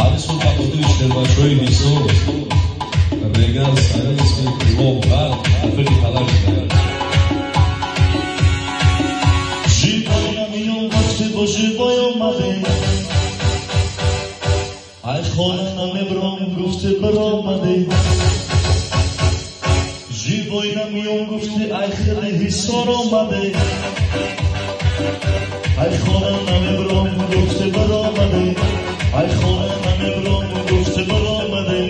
Алисон Абдуллович Шербачои Ҳисор, Регар Саёнский Кулоб Ғарб, Африқи Талаш. Живой намиём гуфте бо живой омаде, ай хона намебром гуфте баромаде. Живой намиём гуфте ай хеле Ҳисор омаде, ай хона намебром гуфте баромаде, ай хона намебром гуфте баромаде.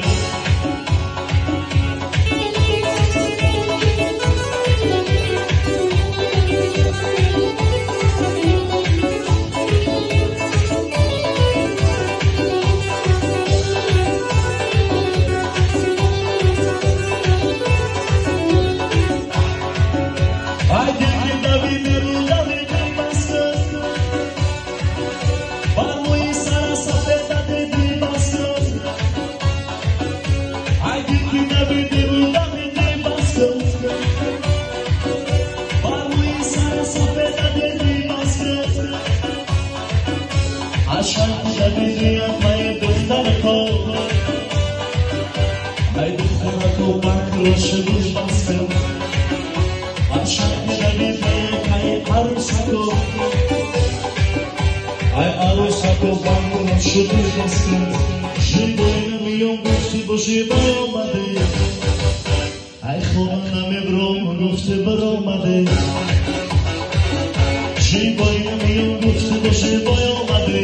Ай дили дави мерудави баска, бар мӯи сара сафеда диди баска. Ай дили дави мерудави баска, бар мӯи сара сафеда диди баска. Ашанг давидиям ай духтарако, ай духтарако банкро шуди баска. Ашанг давидиям ай арусако, ай арусако банкро шуди баска. Живой намиём гуфти бо живой омаде, ай хона намебром гуфти баромаде. Живой намиём гуфти бо живой омаде,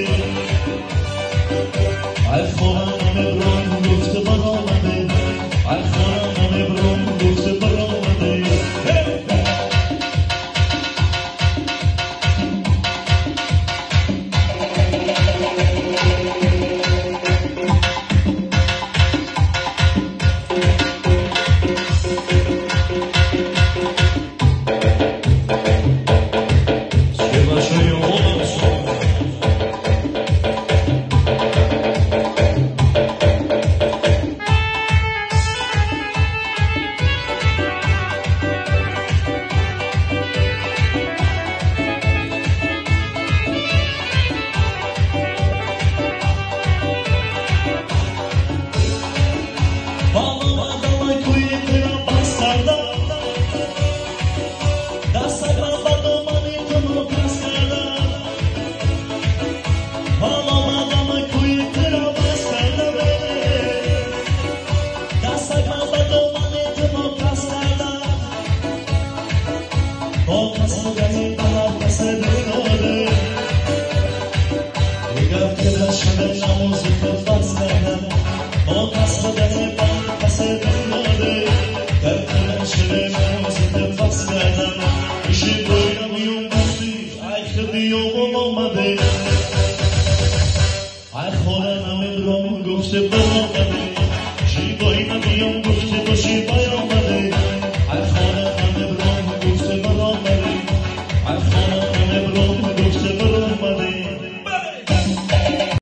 ай хона намебром гуфти баромаде, ай хона намебром гуфти баромаде. Шербачои Одамсон. Балама давай кӯи тира бас карда, дастакам ба домани туно пас карда. Балама давай кӯи тира бас карда, дастакам ба домани туно пас карда. Бо касугаи ба ҳар касе биноде, дигар ки шаби намози худ бас карда. Бо касугаи ба ҳар касе биноде, дар шаби намози худ бас карда. Живой намиём гуфти ай хидиём омаде, ай хона намебром гуфте баромаде.